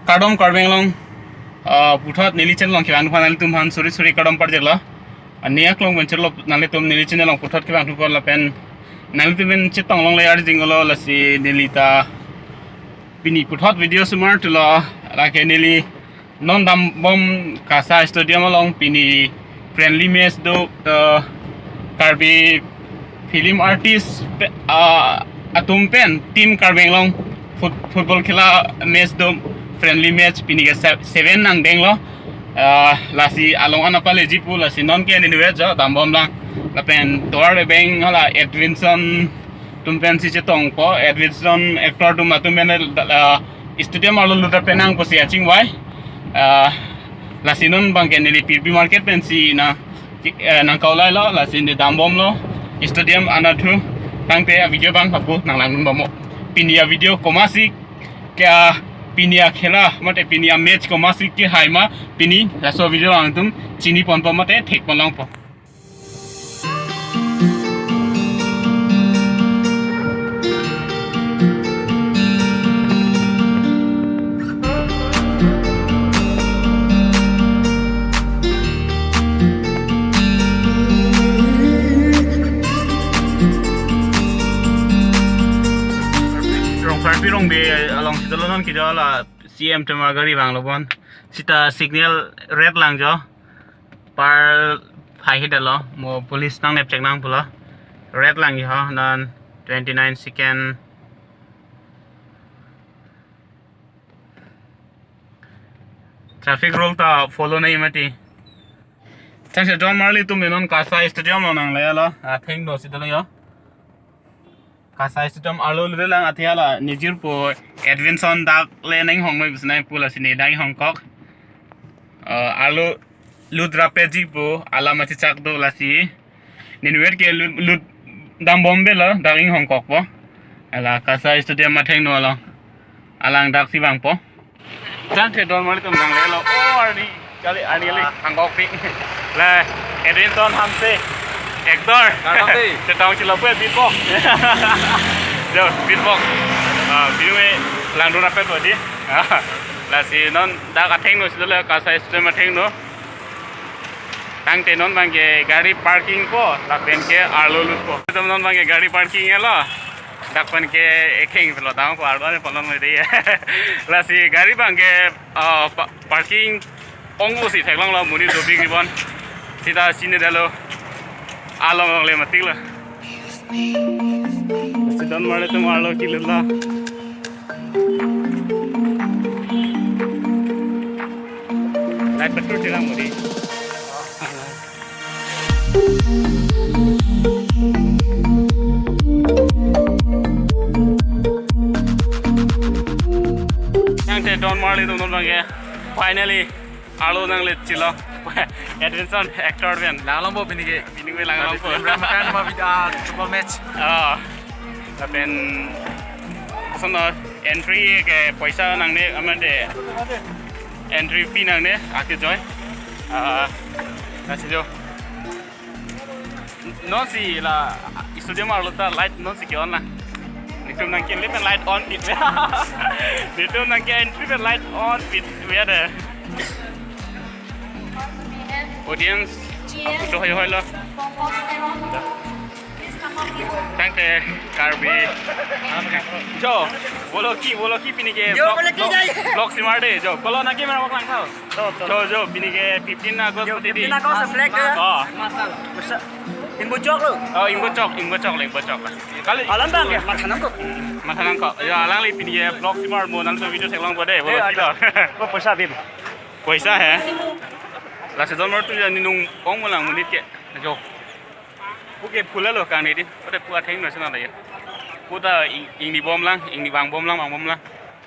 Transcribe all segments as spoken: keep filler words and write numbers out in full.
Kardom Karbi Anglong, ah, puthot neli channel along kevang aphan nanglitum aphan suri suri kardom parjelo. Ani aklong pen chelo nanglitum neli channel along puthot kevang aphan lapen nanglitum pen chetong longle arjing olo lasi neli ta pini puthot video osomar thulo, lake neli non dambom KASA Stadium along pini friendly match do, eh, Karbi film artist pe-, ah, atum pen team Karbi Anglong foot-, football khela match do friendly match pini ke se-, seven nangdenglo. Ah, lasi along anapa leji pu lasi non ke neli vet jo dambom lang. Lapen tovar le beng hala Edvinson atum pensi chetongpo, Edvinson actor atum atum pen, ah, stadium arlo lut ra penang pusi achingvai. Ah, lasi non abangke neli P P market pensi na, eh, nangkaulailo, lasi neli dambomlo stadium anatthu. Tangte avideo abang hapu nanglangdunbomlo. Pini avideo komatsi ke, pini akhela mate pini amatch komatsi kehai ma pini laso avideo along nangtum chiniponpo mate thekponlongpo. Rong Karbi Rongbe alongsi dolo non keja la C M tema gari vanglo bon. Sita signal red lang jo. Par phai hidalo, mo police nangnepchek nang pulo. Red lang jo, non twenty-nine second. Traffic rule ta follow nai mati. Thanks, John Marley atum non KASA Stadium along nanglelo. Athengno si dolo jo. KASA Stadium arlo lutlang athe hala nejirpo Edvinson dak le nanghong noi bisnai pu lasi ne dak inghongkok. Eh, arlo lut ra peji pu alam achechak do lasi. Neli vet ke lut, lut dambom belo dak inghongkokpo. Hala KASA Stadium athengno along. Alang daksi vangpo. Tangte don mali atum nanglelo. Oh, arni kali, arni kali. Ah. Hangkokpi. La, Edvinson Hanse. Actor. Kardom dei. Chetong chilo pu beatbox. Jo, beatbox. Ah, bini me langdun apet wadi. Ah, lasi non dak athengno si dolo KASA Stadium athengno. Tangte non abangke gari parkingpo, lapen ke arlo lutpo. Atum non abangke gari parking lo. Dak pen ke ekheng pelo dang ko arlo ne polon le dei. Lasi gari abangke, ah, pa-, parking ong-o si theklonglo monit dopik ribon. Sita chinidetlo. Along along le matiklo. Lasi don mali atum arlo kelutlo. Light betul silang mudi. Tangte don mali atum non abangke finally arlo nanglet chilo. Edvinson actor pen. Langlongpo pini ke. Pini ke langlongpo. Film ram kan ma bida football match. Oh. Lapen koson entry ke poisa nangne, amante entry fee nangne, ake join. Ah, lasi jo. Non si la stadium arlo ta light non si ke-on lang. Netum nangke-en pen light on pit. Netum nangke-entry pen light on pit. Audience, aputu hoi hoi lo. Tangte Karbi. Jo, boloki, boloki pini ke. Jo, vlog, boloki vlog, jai. Vlog simar de, jo. Kolo nangke mera waklang thau. Jo, jo, pini ke fifteen August. Jo, pati di. Fifteen August flag de. Oh. Masa. Ingbo chok lo. Oh, ingbo chok, ingbo chok, ingbo chok. Kali. Alam bang ya, matha nangkok. Matha nangkok. Jo, alangli pini ke vlog simar mo nangtum video theklongpo de, boloki lo. Ko poisa bim. Poisa he. Lasi don mali atum ya ninung ong mo lang monit ke. Jo. Pu ke phula lo kang ni di. Ode pu athengno sena la ya. Pu ta ing, ingni bomlang, ingni vangbomlang, vangbomlang.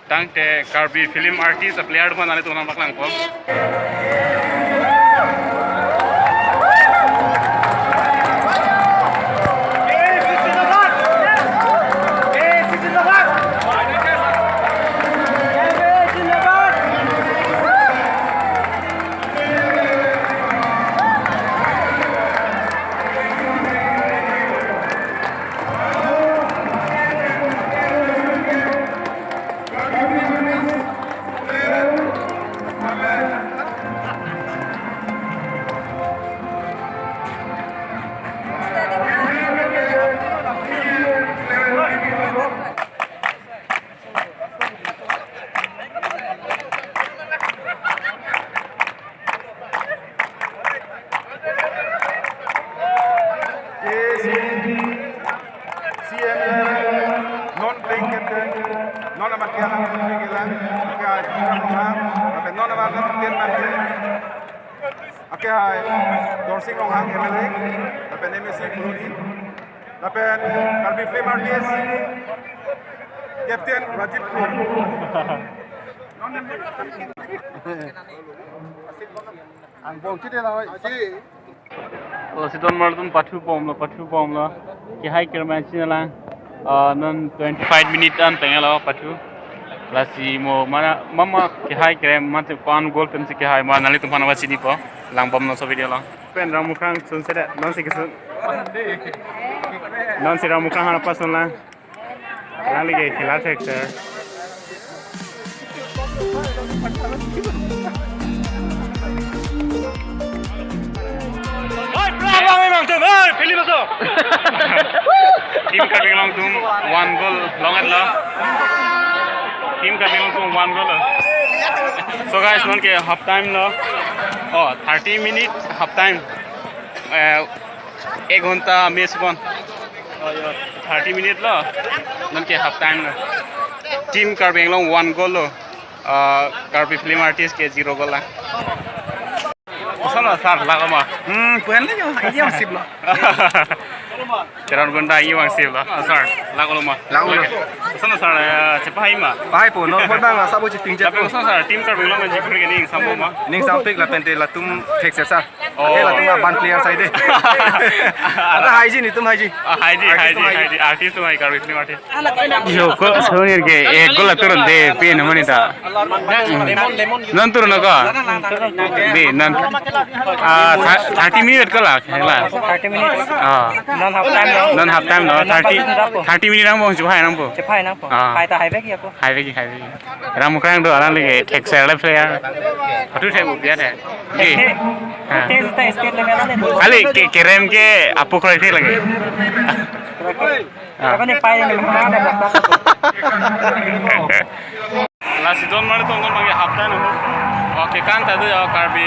Tangte Karbi film artist a player atum nanglitum nangpaklangpo. Lapen non abang kapten abang ke, akehai Dorsing Ronghang M L A, lapen M A C Puruni, lapen Karbi Film Artist Captain Rajiv Kumar. Angbong chite lang oi. Lasi don marli atum pathu bomlo, pathu bomlo. Kehai kerem chinine lang. Ah, non twenty-five minute an tenglo pathu. Lasi mo mana mama kehai kerem mate ko-an goal pensi kehai ma nanglitum aphan pachinipo. Lang bomlo laso video lo. Pen Ramukrang sunset non si kesun. Non si Ramukrang hana pasun lang. Alangli ke khela thek sir. Oi, pula bang memang tuh, oi, pilih masuk. Team Karbi Anglong atum one goal longet lo. Team Karbi Anglong atum one goal lo. So guys, non ke half time lo. Oh, thirty minute half time. Eh, ek ghonta match bon. Oh, yo. Thirty minute lo. Non ke half time lo. Team Karbi Anglong one goal lo. Ah, Karbi Film Artist ke zero goal lang. Koson lo sir, lak-o ma? Hmm, puan le yo, ini yang sip lo. Teron Gunda ini bang sip lo. Ah, sir, lak-o ma? Lak-o lo. Koson lo sir, eh, chepahai ma? Pahaipo, non pon bang, sabo chiting chet. Tapi koson sir, team Karbi Anglong kan jikur ke ning sambo ma? Ning sampik lapen te latum thek sir sir. Oh. Ate latum aban player saide. Ata haiji netum haiji. Ah, haiji, artist haiji, atum haiji, haiji. Artist atum haiji, Karbi Film Artist. Yo, ko sonir ke, eh, goal turun de, pin mani ta. Lemon, lemon. Non turun ko? Di, non. Ah, tha-, thirty minute ko la, khela. Thirty minutes. Ah. Non half time lo. Non half time lo, thirty, thirty minute nangpo, chepahai nangpo. Chepahai nangpo. Ah. Hai ta hai bek ya ko. Hai bek, hai bek. Ramukrang do alangli ke thek sir le player. Pathu thek ubiat hai. Di. Ha. Thek ta state level le. Kali ke kerem ke apu kroikre lagi. Apa ni pai ni mana ada. Lasi don marli atum non bang ke half time ho. Oke kan tadi ya Karbi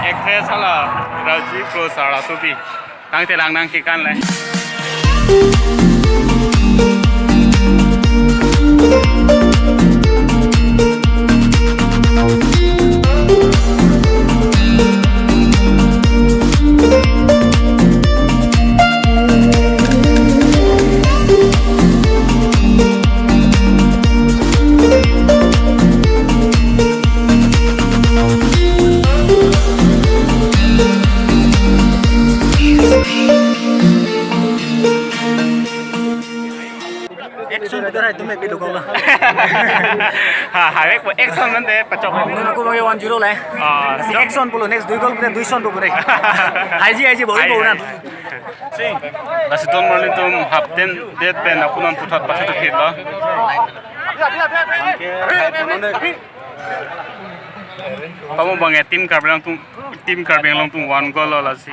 actress hala Rajiv Kro sir asopi. Tangte lang nangke kan le. Action betul hai, tum ek video kau lah. Ha, ha, ek action mante pachok. Nung aku bagi one zero lah. Ah, si action pulo, next dui goal kita dui son pulo. Haiji, haiji, bau, haiji, bau nan. Haiji. Lasi don marli atum half time det pen aku non puthot pathu thek lo. Pamo bang ya team Karbi Anglong atum, team Karbi Anglong atum one goal lo lasi.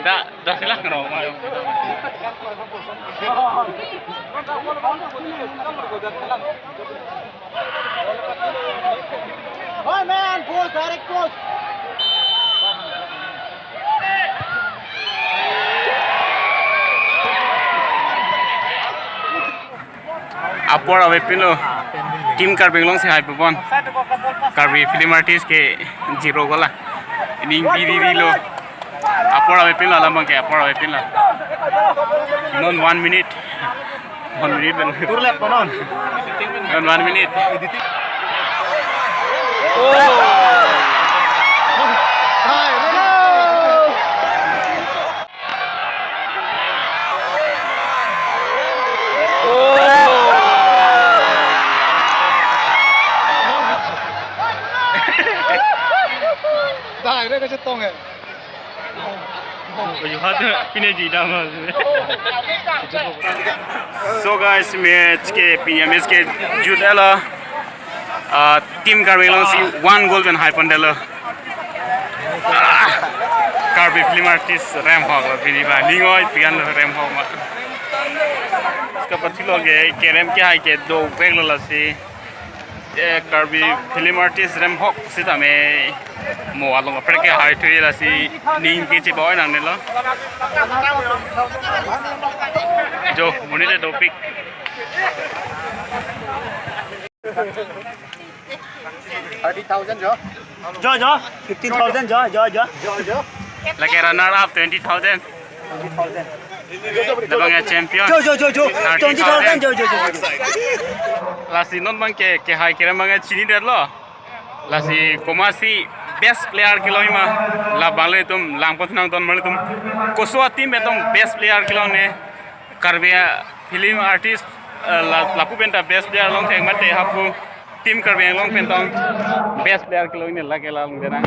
Da, da sila kena. Oh man, post, direct post. Apor avepinlo. Team Karbi Anglong si hai pupon. Karbi Film Artist ke zero goal la. Ining biri lo. Apor avepinlo alam bang ke apor avepinlo. Non one minute. One minute bang. Turlet non. Non one minute. Dai re kachetong eh. So guys, match ke pini match ke jut elo. Ah, team Karbi Anglong si one goal pen hai pon detlo. Ah, Karbi film artist Remhok lo pini ba. Ning oi pian lo Remhok ma. Iska pathi lo ke kerem kehai ke dovek lo lasi. Eh, Karbi film artist Remhok sitame mo along apre kehai thui lasi ning kecheboi nangnelo. Jo, monit le dopik. Thirty thousand jo. Jo, jo. Fifteen thousand jo, jo, jo. Jo, jo. Lake runner up twenty thousand. Twenty thousand. Labang ya champion. Jo, jo, jo, jo. Thirty thousand. Twenty thousand jo, jo, jo, jo. Lasi non abang ke, kehai kerem abang ya chini detlo. Lasi komatsi best player kelong ma. Labang le tum langpon nang ton mali tum. Koso a-team pen tong best player kelong ne. Karbi film artist, eh, la, lapu pen ta best player longthek mate hapu team Karbi Anglong pen tong best player kelong ne lake la longdena.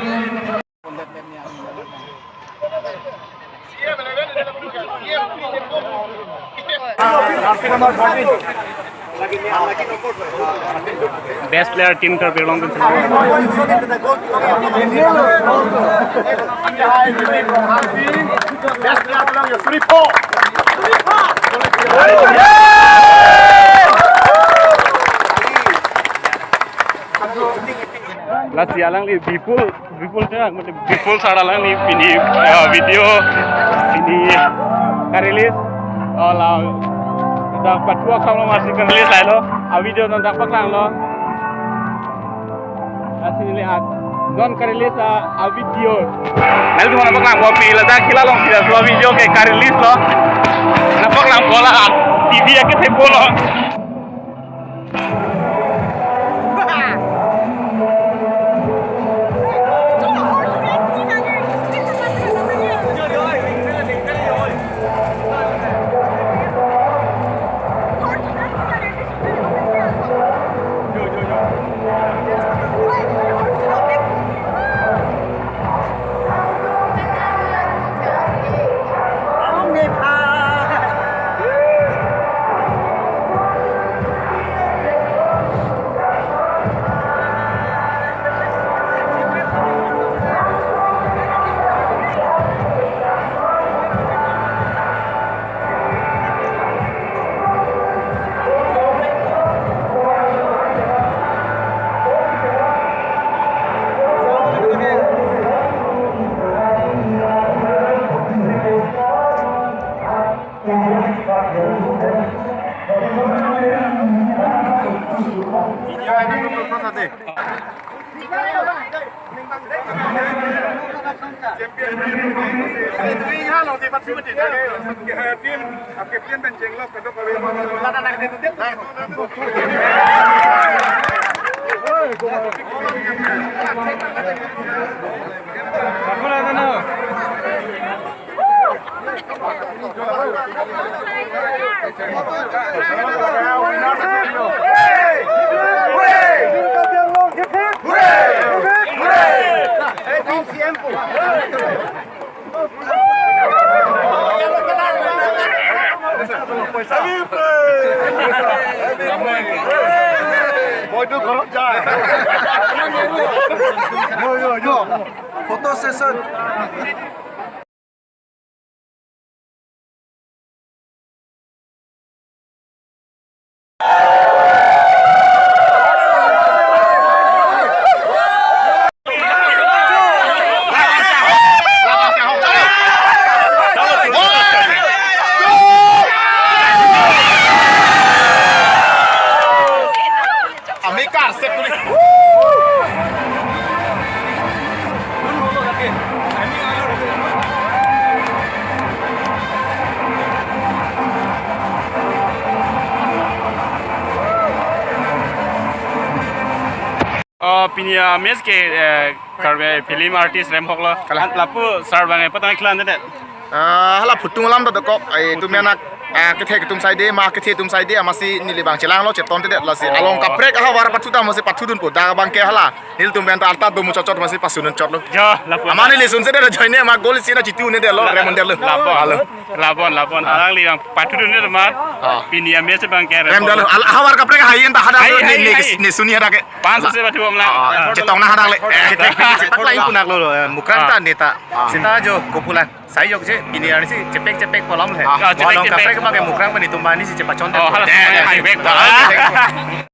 Best player team Karbi Anglong pen. Best player belong ya Suripo. Lasi alangli Bipul, Bipul te, mane Bipul sar alangli pini, eh, video pini ka-release. Oh, la, dak pathu akham lo masi ka-release lailo. A-video non dak paklanglo. Lasi neli a, non ka-release a, a-video. Neli cuma paklang kopi ladak kila long sida so a-video ke ka-release lo. Na paklang kola T V ya ke thepo lo. Photo session. Ami karsek kuli. Oh, pini a-match ke, eh, Karbi film artist Remhok lo. Kalang. Lapu sar abang, eh, patang klan de. Ah, hala phutung alam ta dokok, ai, tu menak Ah, kethe atum saide ma, kethe atum saide amatsi neli abang chelanglo, chetontedet lasi. Oh. Along kaprek ahavar pathu ta amatsi pathudunpo, dak abang ke hala. Nelitum pen ta arta do muchot chot amatsi pasunun chotlo. Jo, lapu. Amat neli sunsedet ajoine ma goal isi na chitu-unedetlo, remdetlo. Lapu. Halo. Labon, labon. Ah. Alangli abang pathudundet amat. Ah. Pini amatch abang ke. Remdetlo. Al-, ahavar kaprek ahin ta hadak. Hai, lo, hai, ne, ne, hai. Ne suni hadak ke. Panso se pathu amla. Ah, ah. Chetong nang hadak le. Eh, chetek, chetek lain punaklo, eh, Mukrang ta neta. Ah. Seta jo kopulan. Sai jokje, pini arnisi chepek chepek kolam le. Ah. Ah, chepek, along chepek. Kaprek abang ke Mukrang pen itum abang nisi chepachondet. Oh, hala. Eh, eh, hai, eh. Bek. Ah.